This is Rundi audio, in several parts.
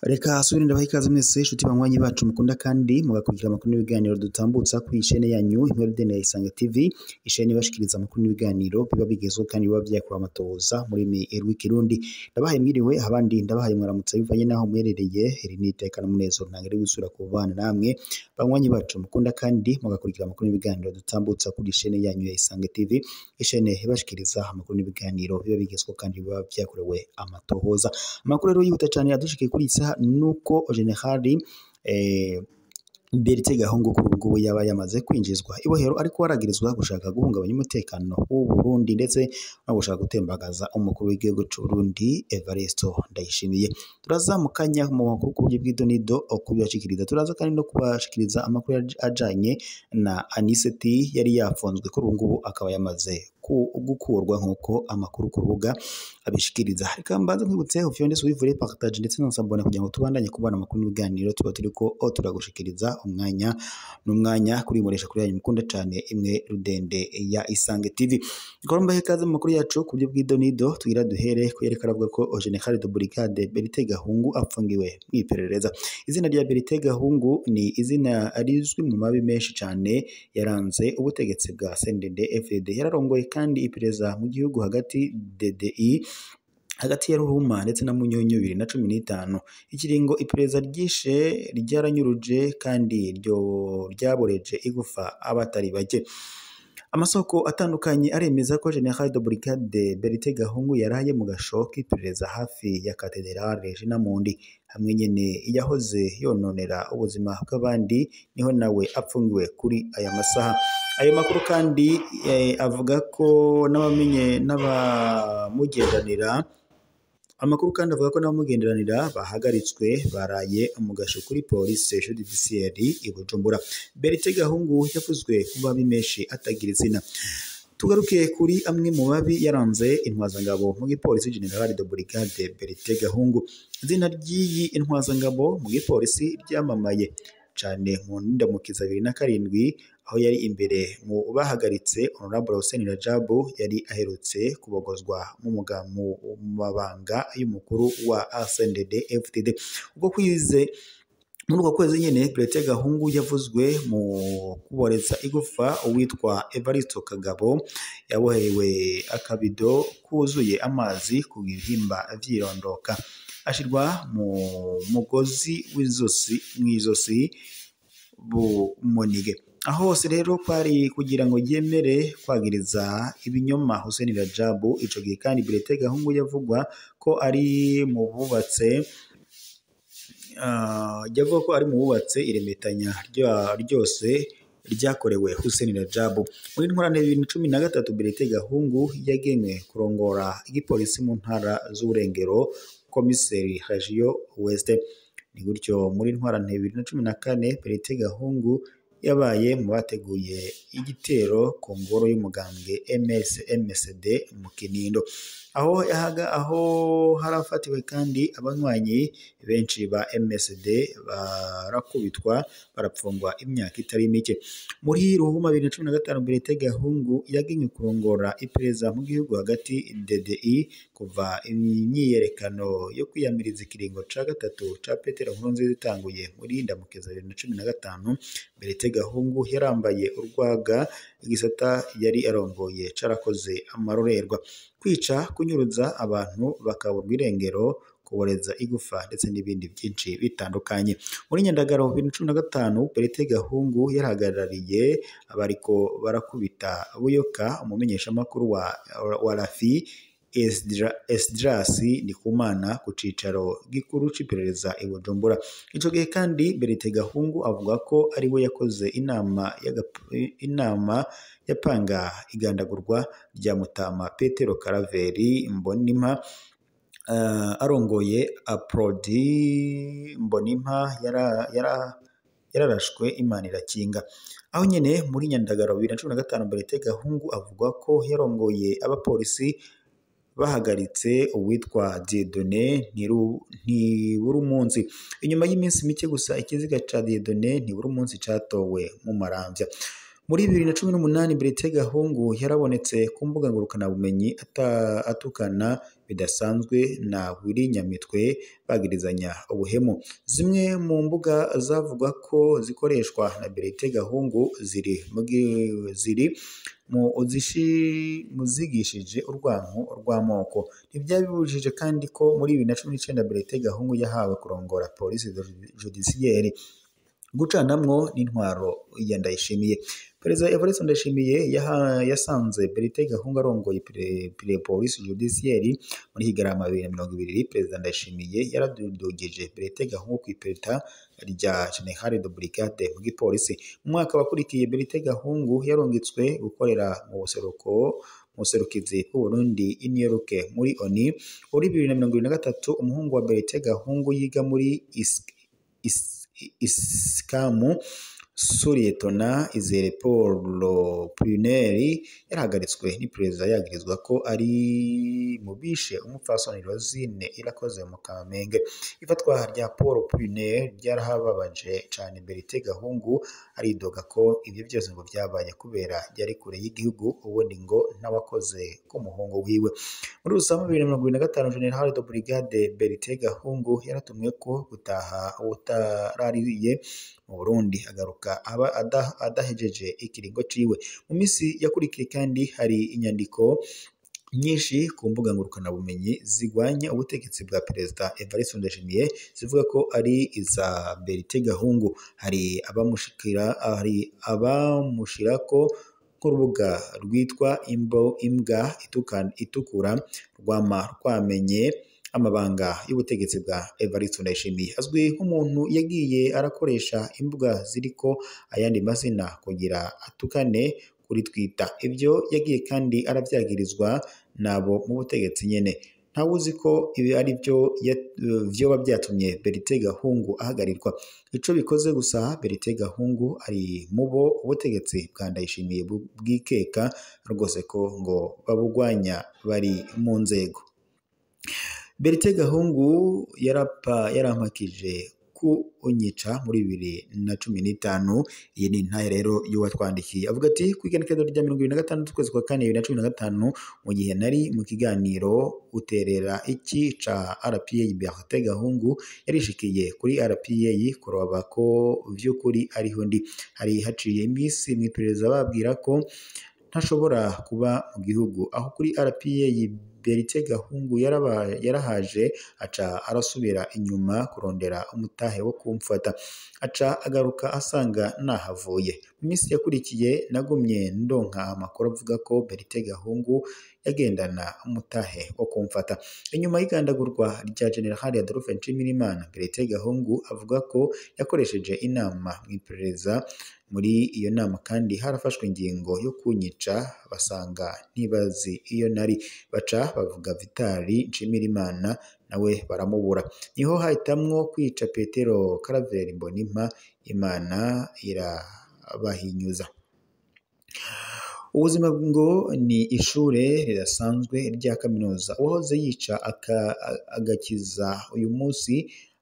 Reka subire ndabaha ikaze mwese inshuti banywanyi bacu mukunda kandi mugakurikira amakuru n'ibiganiro dutambutsa kuri ishene yanyu Inkuru ya Isange TV, ishene ibashikiriza amakuru n'ibiganiro biba bigezweho kandi biba vyakorewe amatohoza muri rw'ikirundi. Ndabahaye mwiriwe, abandi ndabahaye mwaramutse bivanye n'aho muherereye. Iri ni iteka n'umunezero ntangere gusubira kubana namwe banywanyi bacu mukunda kandi mugakurikira amakuru n'ibiganiro dutambutsa kuri ishene yanyu ya Isange TV, ishene ibashikiriza amakuru n'ibiganiro biba bigezweho kandi biba vyakorewe amatohoza. Amakuru rero yihuta cane yadushikiye kuri iyi saha nuko Generali Bertin Gahungu kuri ubu yaba yamaze kwinjizwa ibohero, ariko aragirizwa gushaka guhungabanya umutekano w'u Burundi ndetse no gushaka gutembagaza umukuru w'igihugu c'u Burundi Evariste Ndayishimiye. Turaza mu kanya mu makuru ku buryo bw'idonido kubibashikiriza, turaza kandi no kubashikiriza amakuru ajanye na Aniseti yari yafunzwe kuri ubu ngubu akaba yamaze gukurwa nk'uko amakuru ku rubuga abishikiriza. Reka mbanze nkwibutse ufyonde suivre, partage ndetse na s'abonner kugira ngo tubandanye kubana amakuru n'ibiganiro tuba turiko turagushikiriza umwanya n'umwanya kuri muresha kuri yanyu mukunda cane imwe rudende ya Isange TV. Ikoromba ikaze mu makuru yacu ku buryo bw'idonido tugira duhere kuyereka aravuga ko General de Brigade Bertin Gahungu apfungiwe mw'iperereza. Izina rya Bertin Gahungu ni izina rizwi mu mabi menshi cane yaranze ubutegetsi bwa CNDD-FDD. Yararongoye kandi iperereza mu gihugu hagati DDI hagati ya Ruhuma ndetse na Munyonyo 2015. Ikiringo iperereza ryishe ryaranyuruje kandi ryo ryaboreje igufa abatari bake. Amasoko atandukanye aremeza ko General de Brigade Bertin Gahungu yaraye mu gasho k'iperereza hafi ya Cathedrale Regina Mundi, hamwe nyene yahoze yononera ubuzima bw'abandi, niho nawe apfungiwe kuri aya masaha. Ayo makuru kandi avuga ko n'abamenye n'abamugendanira Amakuru kandi avuga ko n'abamugenderanira bahagaritswe baraye mu gasho kuri polisi judiciaire i Bujumbura. Bertin Gahungu yavuzwe mu mabi menshi atagira izina. Tugaruke kuri amwe mu mabi yaranze intwazangabo mu gipolisi General de Brigade Bertin Gahungu. Izina ry'iyi intwazangabo mu gipolisi ryamamaye cane mu ndamukiza 2007 aho yari imbere mu bahagaritse Honorable Hussein Rajabu yari aherutse kubogozwa mu mabanga y'umukuru wa CNDD-FDD. Ubwo kwize muri uko kwezi nyene Bertin Gahungu yavuzwe mu kuboreza igufa uwitwa Evariste Kagabo yaboherewe akabido kuzuye amazi ku bihimba vyirondoka, ashirwa mu mugozi w'izosi mw'izosi bumunige. Aho hose rero kwari kugira ngo yemere kwagiriza ibinyoma Hussein Rajabu. Ico gihe kandi Bertin Gahungu yavugwa ko ari mu bubatse yavuga ko ari mu bubatse iremetanya ryose ryakorewe Hussein Rajabu. Muri ntwarante 2013 Bertin Gahungu yagenwe kurongora igipolisi mu ntara z'uburengero, komiseri Regio West. Ni gutyo muri ntwarante 2014 Bertin Gahungu yabaye mu bateguye igitero ku ngoro y'umugambwe MSD mu Kinindo, aho yahaga aho harafatiwe kandi abanywanyi benshi ba MSD barakubitwa barapfungwa imyaka itari mike. Muri Ruhuma 2015 Bertin Gahungu yagenwe kurongora iperereza mu gihugu hagati DDI kuva imyiyerekano yo kwiyamiriza ikiringo ca gatatu ca Petero Nkurunziza itanguye muri ndamukiza 2015. Bertin Gahungu yarambaye urwaga, igisata yari arongoye carakoze amarorerwa, kwica, kunyuruza abantu bakaburwa irengero, kuboreza igufa ndetse n'ibindi byinshi bitandukanye. Muri Nyandagaro 2015 Bertin Gahungu yarahagarariye abariko barakubita Buyoka, umumenyeshamakuru wa Rafi Esdras Ndikumana ku cicaro gikuru c'iperereza i Bujumbura. Ico gihe kandi Bertin Gahungu avuga ko ari we yakoze inama yapanga igandagurwa rya Mutama Petero Karaveri Mbonimpa, arongoye Aprodi Mbonimpa yararashwe Imana irakinga. Aho nyene muri Nyandagaro 2015 Bertin Gahungu avuga ko yarongoye abapolisi bahagaritse uwitwa Dieudonné Ntiburumunsi. Inyuma y'iminsi mike gusa ikiziga ca Dieudonné Ntiburumunsi catowe mu Maramvya. Muri 2018 Bertin Gahungu yarabonetse ku mbuga ngurukanabumenyi atukana bidasanzwe na Willy Nyamitwe bagirizanya ubuhemu. Zimwe mu mbuga zavugwa ko zikoreshwa na Bertin Gahungu ziri mu zigishije urwanko rw'amoko. Ntivyabibujije kandi ko muri 2019 Bertin Gahungu yahawe kurongora polisi judiciaire, gucanamwo n'intwaro ya Ndayishimiye. Perezida Evariste Ndayishimiye yasanze Bertin Gahungu arongoye polisi judiciaire muri Kigarama 2020. Perezida Ndayishimiye yaradugije Bertin Gahungu kw'ipeta rya General de Brigade mu gipolisi. Mu mwaka wakurikiye Bertin Gahungu yarungitswe gukorera mu buseruko muserukizi bw'Uburundi i New York muri ONU. Muri 2023 umuhungu wa Bertin Gahungu yiga muri Iskamu Suriyetona Izere Paul Pruneri yarahagaritswe n'iperereza yagirizwa ko ari mu bishe umupfasoni Rosine Irakoze mu Kamenge. Ifatwa rya Paul Pruneri ryarahababaje cane Bertin Gahungu, aridoga ko ivyo vyose ngo vyabaye kubera yari kure y'igihugu, ubundi ngo n'abakoze k'umuhungu wiwe. Muri Rusama 2025 General de Brigade Bertin Gahungu yaratumwe ko gutaha utarariye mu Burundi, agaruka aba adahejeje ikiringo ciwe. Mu misi yakurikiye kandi hari inyandiko nyinshi ku mbuga ngurukanabumenyi zigwanya ubutegetsi bwa Perezida Evariste Ndayishimiye zivuga ko ari iza Bertin Gahungu. Hari abamushirako nk'urubuga rwitwa Imbwa Itukura rwama rwamenye amabanga y'ubutegetsi bwa Evariste Ndayishimiye. Azwi nk'umuntu yagiye arakoresha imbuga ziriko ayandi mazina kugira atukane kuri Twitter. Ivyo yagiye kandi aravyagirizwa nabo mu butegetsi nyene. Ntawuzi ko ibi ari byo vyoba vyatumye Bertin Gahungu ahagarirwa. Ico bikoze gusa, Bertin Gahungu ari mubo ubutegetsi bwa Ndayishimiye bwikeka rwose ko ngo babugwanya bari mu nzego. Bertin Gahungu yarampakije ku unyica muri 2015. Iyi ni intahe rero y'uwatwandikiye avuga ati kw'igenekerezo rya 26 ukwezi kwa kane 2015, mu gihe nari mu kiganiro uterera iki ca RPA, Bertin Gahungu yarishikiye kuri RPA kuroba ko vy'ukuri ariho ndi. Hari haciye imisi mw'iperereza babwira ko ntashobora kuba mu gihugu. Aho kuri RPA Bertin Gahungu yarahaje aca arasubira inyuma kurondera umutahe wo kumfata, aca agaruka asanga nahavuye. Mu minsi yakurikiye nagumye ndonka amakuru avuga ko Bertin Gahungu yagendana umutahe wo kumfata. Inyuma y'igandagurwa rya General Adolphe Nshimirimana, Bertin Gahungu avuga ko yakoresheje inama mw'iperereza. Muri iyo nama kandi harafashwe ingingo yo kunyica, basanga ntibazi iyo nari, baca bavuga Vitali Nshimirimana nawe baramubura. Niho hahitamwo kwica Petero Karaveri Mbonimpa, Imana irabahinyuza. Ubuzima ngo ni ishure ridasanzwe rya kaminuza. Uwahoze yica agakiza uyu munsi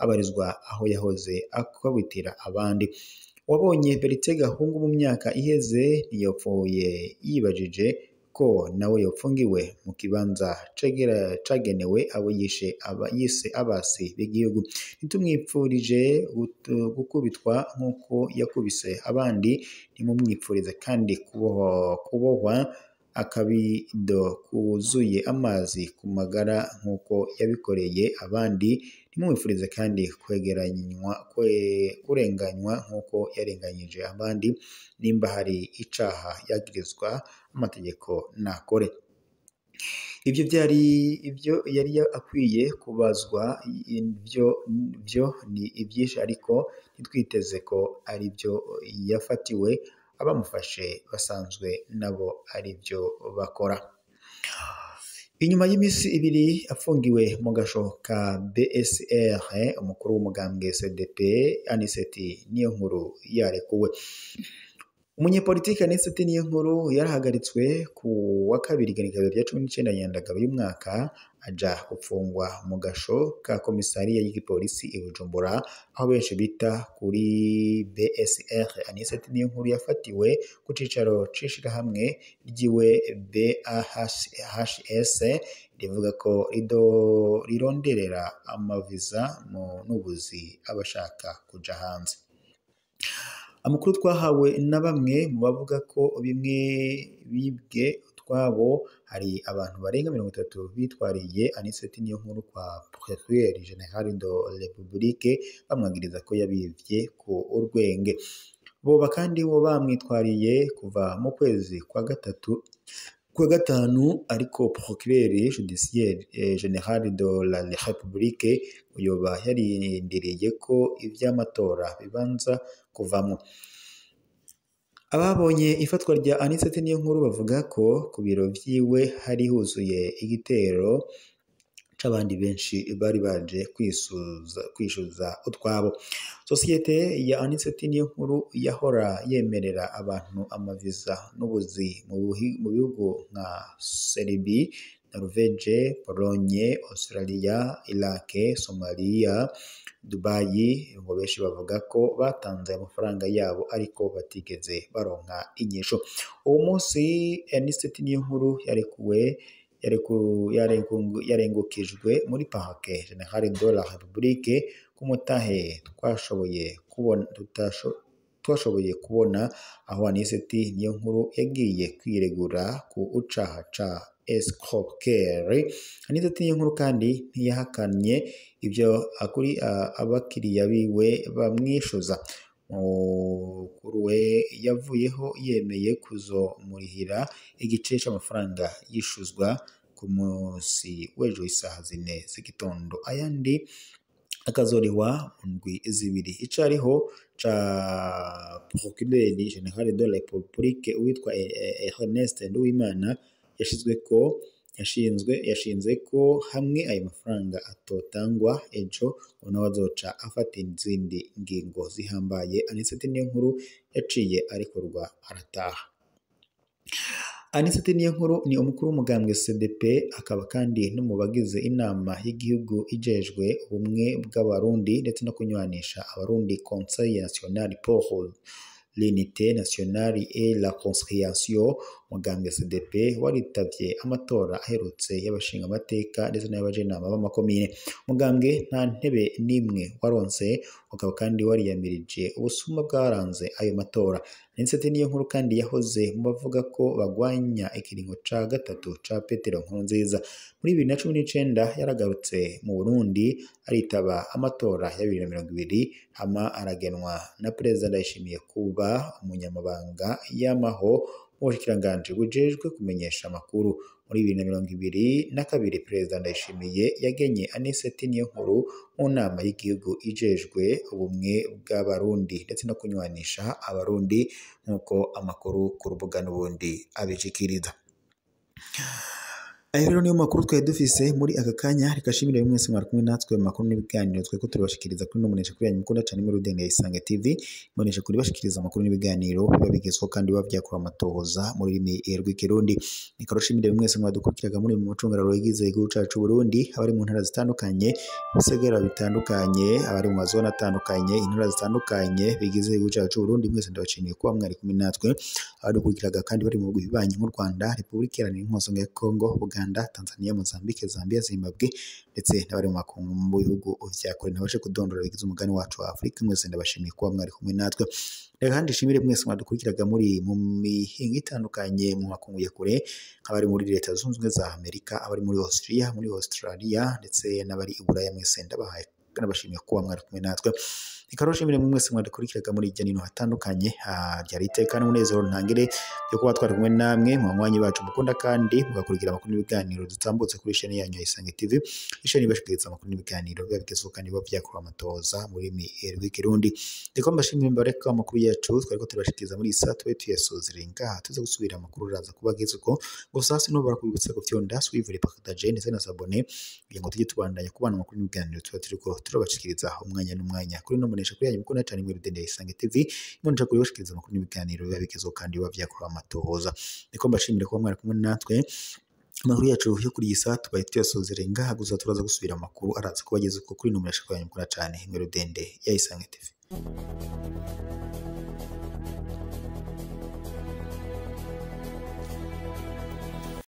abarizwa aho yahoze akabitira abandi. Wabonye Bertin Gahungu mu myaka iheze ntiyopfuye yibajije ko nawe yopfungiwe mu kibanza cagenewe abo yishe yise abasi b'igihugu. Ntitumwipfurije gukubitwa nk'uko yakubise abandi, ntimumwipfurize kandi kubohwa akabido kuzuye amazi ku magara nk'uko yabikoreye abandi, ntimumwipfurize kandi kurenganywa nk'uko yarenganyije abandi. Nimba hari icaha yagirizwa amategeko nakore. Ivyo vyari ivyo yari akwiye kubazwa, ivyo ni ivyinshi ariko ntitwiteze ko ari byo yafatiwe. Abamufashe basanzwe nabo ari byo bakora. Inyuma y'imisi ibiri afungiwe mu gasho ka BSR, umukuru w'umugambwe CDP Aniseti Niyonkuru yarekuwe. Umunyepolitike Anicet Niyonkuru yarahagaritswe ku wa kabiri igenekerezo rya 19 Nyandagaro y'umwaka, aja gupfungwa mu gasho ka komisariya y'igipolisi i Bujumbura, aho benshi bita kuri BSR. Anicet Niyonkuru yafatiwe ku cicaro c'ishirahamwe ryiwe BAHS, rivuga ko rironderera amaviza n'ubuzi abashaka kuja hanze. Amakuru twahawe na bamwe mu bavuga ko bimwe bibwe utwabo, hari abantu barenga 30 bitwariye Anicet Niyonkuru kwa Procureur General de la République, bamwagiriza ko yabivye ku urwenge. Boba kandi bo bamwitwariye kuva mu kwezi kwa gatatu kwa gatanu, ariko Procureur Judiciaire General de la République yoba yarindiriye ko ivy'amatora bibanza kuvamwo. Ababonye ifatwa rya Anicet Niyonkuru bavuga ko ku biro vyiwe hari huzuye igitero c'abandi benshi bari baje kwishuza utwabo. Sosiyete ya Anicet Niyonkuru yahora yemerera abantu amaviza n'ubuzi mu bihugu nka Serbie, Norvege, Pologne, Australia, Iraq, Somalia, Dubai. Ngo benshi bavuga ko batanze amafaranga yabo ariko batigeze baronka inyishu. Uwo munsi Anicet Niyonkuru yarekuwe yarengukijwe muri Parquet General de la République ku mutahe twashoboye kubona aho Anicet Niyonkuru yagiye kwiregura ku caha ca escroquerie. Anicet Niyonkuru kandi ntiyahakanye ivyo kuri abakiriya biwe bamwishuza. Mukuru we yavuyeho yemeye kuzomurihira igice c'amafaranga yishuzwa ku munsi w'ejo isaha 4 z'igitondo, ayandi akazorihwa mu ndwi zibiri. Icariho ca Procureur General de la République uwitwa Ernest Nduwimana yashinzwe ko hamwe ayo mafaranga atotangwa ejo, ngo nawe azoca afata izindi ngingo zihambaye. Anicet Niyonkuru yaciye arekurwa arataha. Anicet Niyonkuru ni umukuru w'umugambwe CDP, akaba kandi no mu bagize inama y'igihugu ijejwe ubumwe bw'Abarundi ndetse no kunywanisha Abarundi, Conseil National pour l'Unité Nationale et la Conciliation. Umugambwe CDP waritavye amatora aherutse y'abashingamateka ndetse n'ay'abajenama b'amakomine. Umugambwe nta ntebe n'imwe waronse, ukaba kandi wariyamirije ubusuma bwaranze ayo matora. Anicet Niyonkuru kandi yahoze mu bavuga ko bagwanya ikiringo ca gatatu ca Petero Nkurunziza. Muri 2019 yaragarutse mu Burundi aritaba amatora ya 2020, hama aragenwa na Perezida Ndayishimiye kuba umunyamabanga yamaho mu bushikiranganji bujejwe kumenyesha amakuru. Muri 2022 Perezida Ndayishimiye yagenye Anicet Niyonkuru mu nama y'igihugu ijejwe ubumwe bw'Abarundi ndetse no kunywanisha Abarundi, nk'uko amakuru ku rubuga n'ubundi abishikiriza. Ayo rero niyo makuru twari dufise muri aka kanya. Reka shimire mwese mwari kumwe natwe mu makuru n'ibiganiro twari ko turabashikiriza kuri no munesha kuri yanyu mukunda cane muri Rudende ya Isange TV. Munesha kuri bashikiriza amakuru n'ibiganiro biba bigezweho kandi biba vyakorewe amatohoza mu rurimi rw'ikirundi. Reka shimire mwese mwadukurikiraga muri mu mucungararo w'igize igihugu cacu Burundi, abari mu ntara zitandukanye, ibisagara bitandukanye, abari mu mazone atandukanye, intara zitandukanye bigize igihugu cacu Burundi, mwese ndabashimiye kuba mwari kumwe natwe. Abadukurikiraga kandi bari mu bihugu bibanyi nk'u Rwanda, Repubulika Iharanira Intwaro ya Kongo, Uganda, Tanzania, Mozambique, Zambia, Zimbabwe ndetse n'abari mu makungu mu bihugu vya kure ntabashe kudondora bigize umugani wacu wa Afurika, mwese ndabashimiye kuba mwari kumwe natwe. Reka kandi nshimire mwese mwadukurikiraga muri mu mihingo itandukanye mu makungu ya kure, nk'abari muri Leta Zunze Ubumwe za Amerika, abari muri Austria, muri Australia ndetse n'abari i Buraya, mwese ndabahaye nabashimiye kuba mwari kumwe natwe. Reka rero nshimire mwese mwadukurikiraga muri hirya no hino hatandukanye, ryari iteka n'umunezero ntangere yo kuba twari kumwe namwe mu banywanyi bacu mukunda kandi mugakurikira amakuru n'ibiganiro dutambutse kuri chaîne yanyu ya Isange TV, isheni ibashikiriza amakuru n'ibiganiro biba bigezweho kandi biba vyakorewe amatohoza mu rurimi rw'ikirundi. Reka mbashimire mbareka amakuru yacu twariko turabashikiriza muri iyi saha tube tuyasozereye ngaha, tuze gusubira amakuru araza kuba agezweho. Gusa hasi no barakubibutsa gufyonda suivre, partager ndetse na s'abonner kugira ngo tujye tubandanya kubana amakuru n'ibiganiro tuba turiko turabashikiriza umwanya n'umwanya kuri no mbonesha kuri yanyu mukunda cane mwe Rudende Isange TV, imbonesha kuri bashikiriza amakuru n'ibiganiro biba bigezweho kandi biba vyakorewe amatohoza. Niko mbashimire kuba mwari kumwe natwe. Amakuru yacu yo kuri iyi saha tubaye tuyasozereye ngaha, gusa turaza gusubira amakuru araza kubageza uko kuri ino mbonesha kuri yanyu mukunda cane mwe Rudende ya Isange TV.